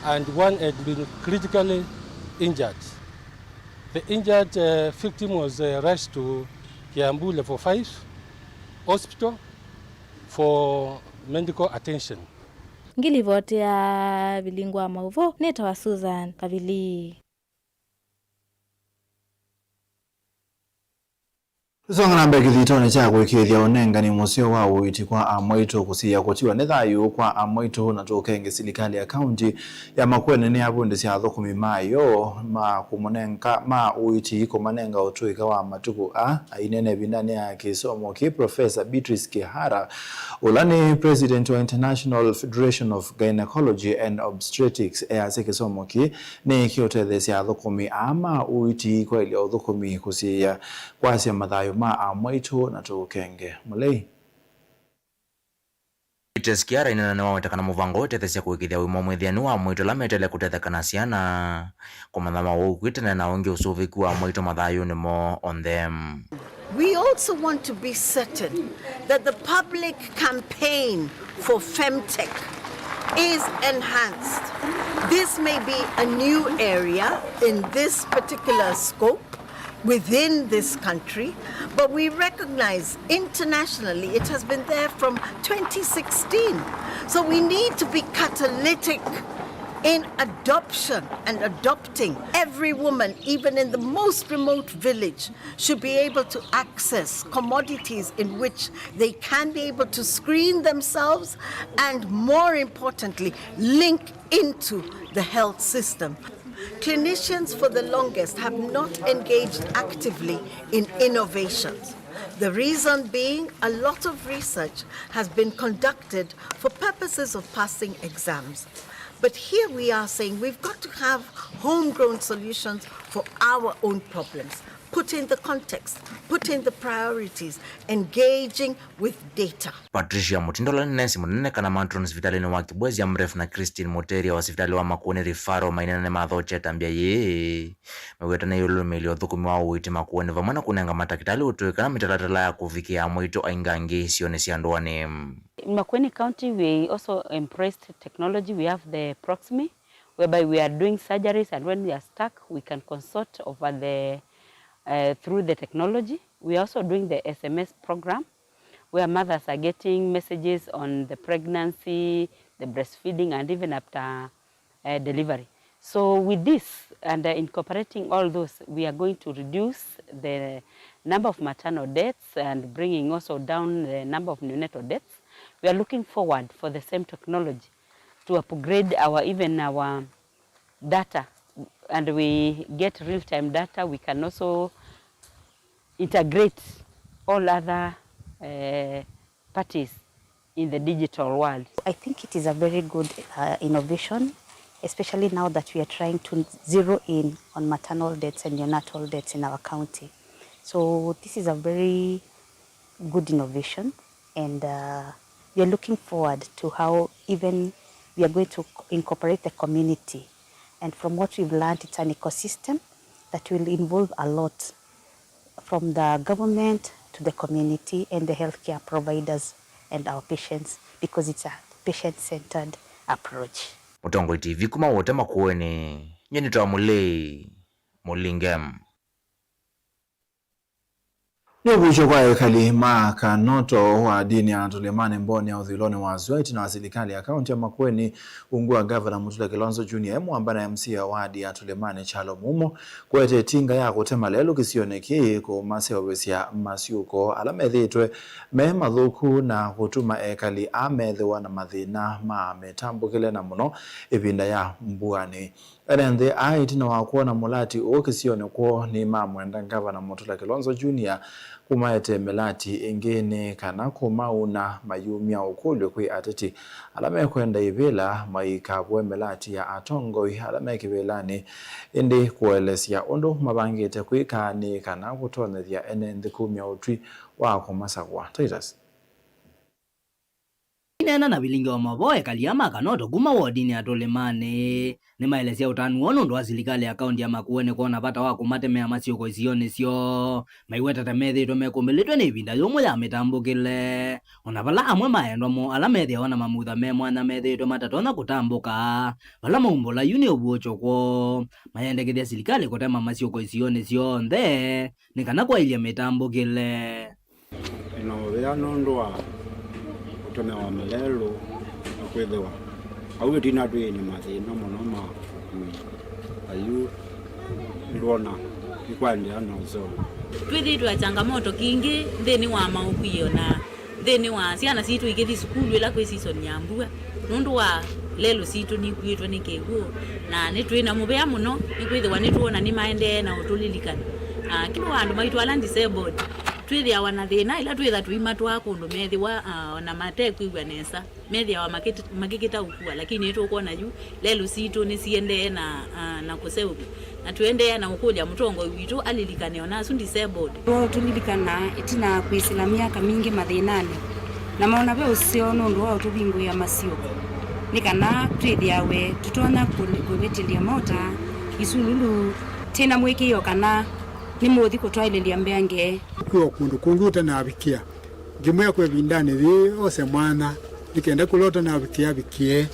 and one had been critically injured. The injured, uh, victim was, uh, rushed to Kiambu Level five Hospital for medical attention. Ngĩlivotea Vilingi wa Maũvoo, nĩtawa Susan Kavili. Tũsonga na mbee kĩthitonĩ kya kũĩkĩĩthya ũnengani mũseo wa ũiiti kwa amwaitũ, kũsiĩĩa kũtiwa nĩ thayũ kwa amwaitũ na tũũkenge. Silikalĩ ya kaunti ya Makueni nĩyavundĩsya athũkũmi mayo ma kũmũnenga, ma ũiiti kũmanenga ũtũĩka wa matukũ aa. Ainena ĩvindanĩ ya kĩsomo kĩ, Professor Beatrice Kĩhara, ũla nĩ president wa International Federation of Gynecology and Obstetrics, easya kĩsomo kĩĩ nĩkĩũtetheesya athũkũmi aa ma ũiiti kwaĩlya ũthũkũmi, kũsiĩĩa kwasya mathayũ ma amwaitũ na tũũkenge. Mũlei. Beatrice Kĩhara ainena nĩwaweta kana mũvango ũtetheesya kũĩkĩĩthya ũima mwĩthĩanu wa amwaitũ ala meteele kũtetheka na syana, kũmantha maũwau kwĩ tene na ũngĩ ũsũvĩku wa amwaitũ mathayũnĩ moo onthe. We also want to be certain that the public campaign for femtech is enhanced. This may be a new area in this particular scope within this country, but we recognize internationally it has been there from twenty sixteen. So we need to be catalytic in adoption and adopting. Every woman, even in the most remote village, should be able to access commodities in which they can be able to screen themselves and, more importantly, link into the health system. Clinicians, for the longest, have not engaged actively in innovations. The reason being, a lot of research has been conducted for purposes of passing exams. But here we are saying we've got to have homegrown solutions for our own problems. Put in the context, put in the priorities, engaging with data. Patricia Mũtindo, ũla nĩ nesi mũnene kana matron sivitalĩnĩ wa Kibwezi Amref, na Christine Mũteria wa sivitalĩ wa Makueni Referral maineena nĩmathokya ĩtambya yĩĩ, mewetana ĩũlũ ũlũmĩĩlya ũthũkũmi wa ũiiti Makueni vamwe na kũnenga matakĩtalĩ ũtũĩka na mĩtalatala ya kũvikĩa amwaitũ aingangĩ isionĩ sya ndũanĩ. In Makueni County, we also embraced technology. We have the Proximie, whereby we are doing surgeries, and when we are stuck, we can consult over the, uh, through the technology. We are also doing the S M S program, where mothers are getting messages on the pregnancy, the breastfeeding, and even after uh, delivery. So with this and, uh, incorporating all those, we are going to reduce the number of maternal deaths and bringing also down the number of neonatal deaths. We are looking forward for the same technology to upgrade our, even our data, and we get real-time data. We can also integrate all other, uh, parties in the digital world. I think it is a very good, uh, innovation, especially now that we are trying to zero in on maternal deaths and neonatal deaths in our county. So this is a very good innovation, and, uh, we are looking forward to how even we are going to incorporate the community. And from what we've learned, it's an ecosystem that will involve a lot from the government to the community and the healthcare providers and our patients, because it's a patient-centered approach. Mũtongoi T V kuma Wote Makueni, nyie nĩtawa Mũlei Mũlinge. Nĩ ũvuky'o kwa ekali ma Kanoto wa ndini ya Tũlĩmanĩ Mboni ya ũthũĩlonĩ wa sua, ĩtina wa silikalĩ ya kaunti ya Makueni, ungu wa Ngavana Mutula Kilonzo Junior, e mũamba na M C A wa wadi ya Tũlĩmanĩ Kyalo Mumo, kũete ĩtinga ya kũtema lelũ kĩsionĩ kĩĩ kũmaseũvĩsya masyũko ala methĩĩtwe me mathũku na kũtuma ekali aa methĩwa na mathĩna ma mĩtambũkĩle, na mũno ĩvinda ya mbuanĩ. Ene nthĩ aa, ĩtina wa kwona mũlati ũũ kĩsionĩ kwoo, nĩmamwenda Ngavana Mutula Kilonzo Junior kũmaetee mĩlati ĩngĩ nĩ kana kũmauna mayumya ũkũlyo kwĩ ateti ala mekwenda ivĩla maikavũe mĩlati ya atongoi ala me kĩvĩlanĩ, ĩndĩ kũelesya ũndũ mavangĩte kwĩka nĩ kana kũtonyethya ene nthĩ kumya ũtwi wa kũmasakũa. Titus. Maineena na vilingi wa maũvoo, ekali aa ma Kanoto kuma wodinĩ ya Tũlĩmanĩ nĩmaelesya ũtanu woo nũndũ wa silikalĩ ya kaunti ya Makueni kwona vata wa kũmatemea masyũko isionĩ syoo, maiweta ta methĩĩtwe mekũmbĩlĩtwe nĩ ĩvinda yũmũ ya mĩtambũkĩle. O na vala amwe ma endwa moo ala methĩawa na mamutha me mwanya methĩĩtwe matatonya kũtambũka vala maumbũla yu nĩ ũvuũkyo kwoo, mayendekethya silikalĩ kũtema masyũko isionĩ syoo onthe nĩ kana kwaĩlya mĩtambũkĩle. Ĩna ũvea nũndũ wa kũtemewa malelũ, na kwĩthĩwa au ĩtina twĩ na mathĩna mũno ma ũkui. Ayu nĩndwona Kwa ndia na usoma. Twĩthĩĩtwe na changamoto kingĩ nthĩnĩ wa maũkw'ĩo na nthĩnĩ wa syana sitũ ikĩthi sukulu ĩla kwĩ season ya mbua. Nũndũ wa lelũ sitũ nikuĩtwe nĩ kĩw'ũ, na nĩtwĩ na mũvea mũno nĩkwĩthĩwa nĩtwona nĩmaendee na ũtũlilikana. Ah, kĩmwe wa andũ maitũ ala disabled, twĩthĩawa na thĩna ĩla twĩtha tũimatwaa kũndũ methĩwa, ah, ona matekwĩw'a nesa. Methĩawa makĩkĩta ũkua, lakini nĩtũkwona yu lelũ sitũ nĩsiendee na, ah, na kũseũvw'a, na tũendee na ũkũlya mũtongoi witũ alilikane ona asu disabled. Tũlilikana ĩtina kwĩsĩla myaka mingĩ mathĩnanĩ, na maona ve ũseo nũndũ wa ũtũvingũĩa masio, nĩ kana twĩthĩawe tũtonya kũlĩ- kũvĩtĩlya mota isululu. Twĩ na mũĩkĩĩo kana nĩmũũthi kũtwaĩlĩlya mbeange. Kwĩ o kũndũ kũngĩ ũtanavikĩa. Ngĩmwĩa kwa ĩvindanĩ yĩĩ ose mwanya, nĩ kenda kũla ũtanavikĩa avikĩe.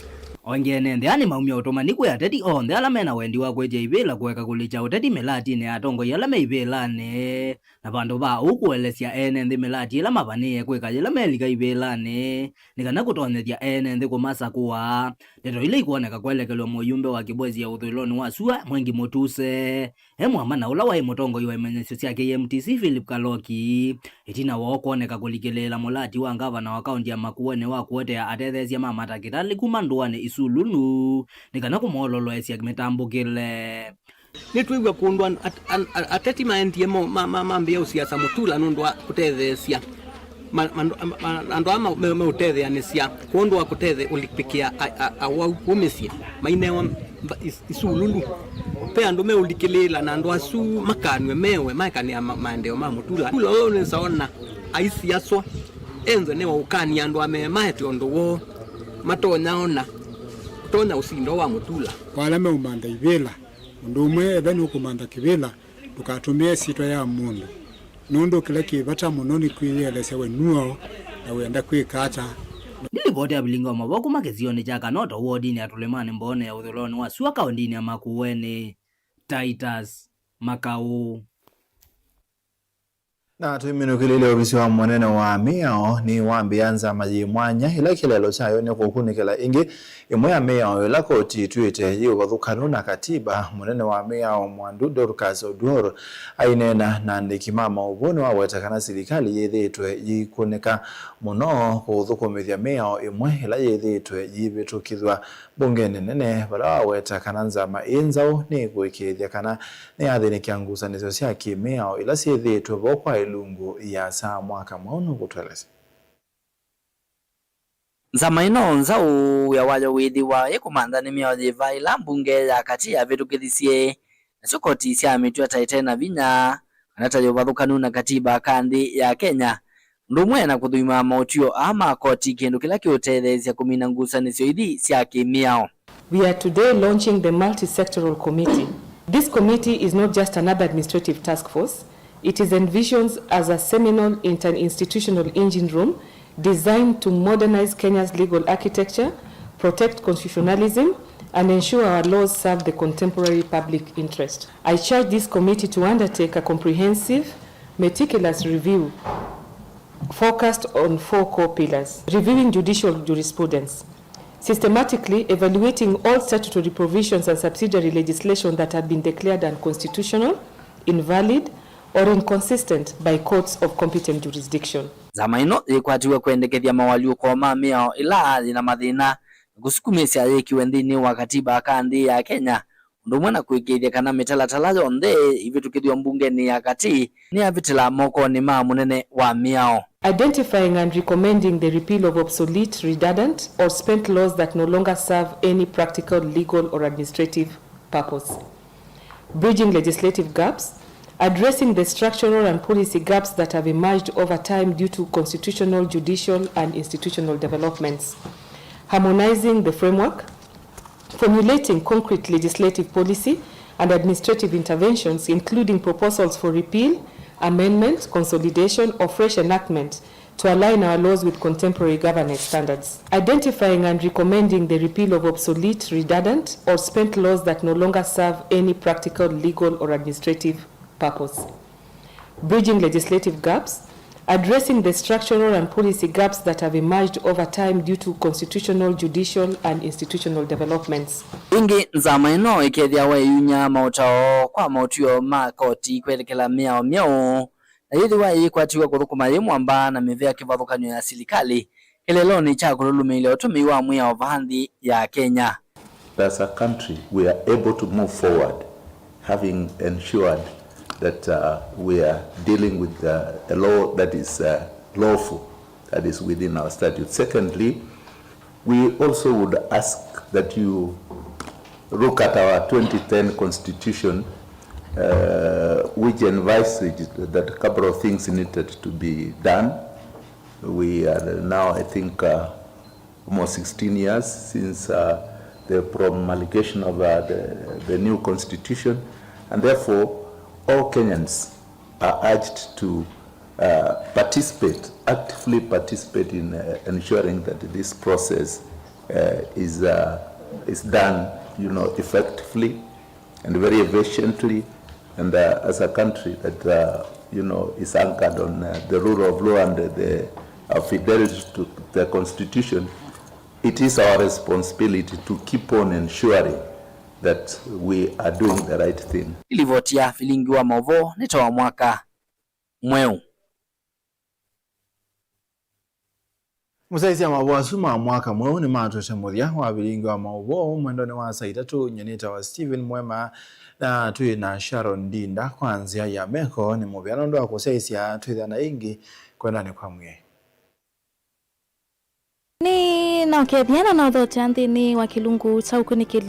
O ĩngĩ ene nthĩ aa nĩmaumya ũtũmani kwĩ ateti onthe ala mena wendi wa kwĩtya ivĩla kũeka kũlikya ũteti mĩlatinĩ ya atongoi ala me ivĩlanĩ, na vandũ va ũu kũelesya ene nthĩ mĩlati ĩla mavanĩĩe kwĩka yĩla melika ivĩlanĩ, nĩ kana kũtonyethya ene nthĩ kũmasakũa. Ndeto ila ikwoneka kwelekelw'a mũyumbe wa Kibwezi ya ũthũĩlonĩ wa sua, Mwengi Mũtuse, e mũamana ũla waĩ mũtongoi wa imanyĩsyo sya K M T C Philip Kaloki, ĩtina woo kwoneka kũlikĩlĩĩla mũlati wa ngavana wa kaũnti ya Makueni wa kũetea atetheesya ma matakĩtalĩ kuma ndũanĩ Isululu nĩ kana kũmoololoesya mĩtambũkĩle. Nĩtwĩw'a kũndũ an- at- an- a- ateti maendie mo- ma- ma- mambĩĩa ũsiasa mũtula nũndũ wa kũtetheesya ma- ma- ma- andũ aa ma- me- meũtetheanĩsya kwondũ wa kũtethya ũlipĩkĩa a- a- awau kũmĩsyĩ mainewa mba- is- isululu. Ve andũ meũlikĩlĩĩla na andũ asu makanw'e mewe maekanĩa ma- maendeeo ma mũtula. Mũtula ũyũ nĩsaona aisiaswa enzwe nĩwaũkany'a andũ amee maete ũndũ woo matonya ona ũtonya ũsindo wa mũtula. Kwa ala meũmantha ivĩla, ũndũ ũmwe etha nĩũkũmantha kĩvĩla, ndũkatũmĩe ĩsyĩtwa ya mũndũ, nũndũ kĩla kĩ vata mũno nĩ kwĩyĩelesya we nũũ na wĩenda kwĩka ata. Nĩ livoti ya vilingi wa mavoo kuma kĩsionĩ kya Kanoto wodinĩ ya Tũlĩmanĩ Mboonĩ ya ũthũĩlonĩ wa sua kaũndĩnĩ ya Makueni, Titus Makaũ. Na tũiminũkĩlĩle, ovisi wa mũnene wa mĩao nĩwambĩĩa nzama yĩ mwanya ĩla kĩlelo kyayo nĩ kũkunĩkĩla ĩngĩ ĩmwe ya mĩao ĩla koti ĩtw'ĩte yĩ ũvathũkanu na katiba. Mũnene wa mĩao Mwandu Dorcas Oduor aineena na andĩki ma maũvoo nĩwaweta kana silikalĩ yĩthĩĩtwe yĩikunĩka mũno kũthũkũmĩthya mĩao ĩmwe ĩla yĩthĩĩtwe yĩivĩtũkĩthw'a mbungenĩ nene, vala waweta kana nzama ĩ nzaũ nĩĩkũĩkĩĩthya kana nĩyathĩnĩkya ngusanĩsyo sya kĩ-mĩao ila syĩthĩĩtwe vo kwa ĩlungu ĩasa. Mwaka Mwaũ nũkũtũelesya. Nzama ĩno nzaũ wĩa wayo wĩthĩwa ĩkũmantha nĩ mĩao yĩva ĩla mbunge ya katĩ yavĩtũkĩthisye, nasyo koti syamĩtw'a ta ĩte na vinya, kana ta yĩ ũvathũkanu na katiba ka nthĩ ya Kenya, ũndũ ũmwe na kũthũima maũtw'ĩo aa ma koti, kĩndũ kĩla kĩũtetheesya kũmina ngusanĩsyo ithi sya kĩ-mĩao. We are today launching the multi-sectoral committee. This committee is not just another administrative task force. It is envisioned as a seminal interinstitutional engine room designed to modernize Kenya's legal architecture, protect constitutionalism, and ensure our laws serve the contemporary public interest. I charge this committee to undertake a comprehensive, meticulous review focused on four core pillars: reviewing judicial jurisprudence, systematically evaluating all statutory provisions and subsidiary legislation that have been declared unconstitutional, invalid, or inconsistent by courts of competent jurisdiction. Nzama ĩno yĩkwatiwe kwendekethya mawalyũko ma mĩao ĩla yĩ na mathĩna, na kũsukumĩsya yĩkiwe nthĩnĩ wa katiba ka nthĩ ya Kenya, ũndũ ũmwe na kũĩkĩĩthya kana mĩtalatala yonthe ĩvĩtũkĩthw'a mbungenĩ ya katĩ nĩyavĩtĩla mokonĩ ma mũnene wa mĩao. Identifying and recommending the repeal of obsolete, redundant, or spent laws that no longer serve any practical, legal, or administrative purpose. Bridging legislative gaps, addressing the structural and policy gaps that have emerged over time due to constitutional, judicial, and institutional developments. Harmonizing the framework, formulating concrete legislative policy and administrative interventions, including proposals for repeal, amendment, consolidation, or fresh enactment, to align our laws with contemporary governance standards. Identifying and recommending the repeal of obsolete, redundant, or spent laws that no longer serve any practical, legal, or administrative purpose. Bridging legislative gaps, Addressing the structural and policy gaps that have emerged over time due to constitutional, judicial, and institutional developments. Ĩngĩ, nzama ĩno ĩkethĩawa ĩyunya maũtao kwa maũtw'ĩo ma koti kwetekela mĩao myeũ, na yĩthĩwa ĩikwatiw'a kũthũkũma yĩ mwamba na mĩvĩa kĩvathũkany'o ya silikalĩ kĩlelonĩ kya kũlũlũmĩĩlya ũtũmĩi wa mwĩao vaa nthĩ ya Kenya. As a country, we are able to move forward, having ensured that, uh, we are dealing with, uh, a law that is, uh, lawful, that is within our statute. Secondly, we also would ask that you look at our twenty ten constitution, uh, which envisaged that a couple of things needed to be done. We are now, I think, uh, almost sixteen years since, uh, the promulgation of, uh, the, the new constitution, and therefore all Kenyans are urged to, uh, participate, actively participate in, uh, ensuring that this process, uh, is, uh, is done, you know, effectively and very efficiently, and, uh, as a country that, uh, you know, is anchored on, uh, the rule of law and the, uh, fidelity to the constitution, it is our responsibility to keep on ensuring that we are doing the right thing. Livoti ya vilingi wa maũvoo nĩ ta wa mwaka mweũ. Mũsyaĩĩsya maũvoo asu ma mwaka mweũ nĩmatwete mũthya wa vilingi wa maũvoo mwendonĩ wa saa itatũ. Nyie nĩtawa Stephen Mwema, na twĩ na Sharon Ndinda kwa nzĩa ya meko. Nĩ mũvea nũndũ wa kũsyaĩĩsya. Twĩthĩana ĩngĩ kwendanĩ kwa mwĩai. Nĩnokethya na nothotea nthĩnĩ wa kĩlungu kya ũkunĩkĩli.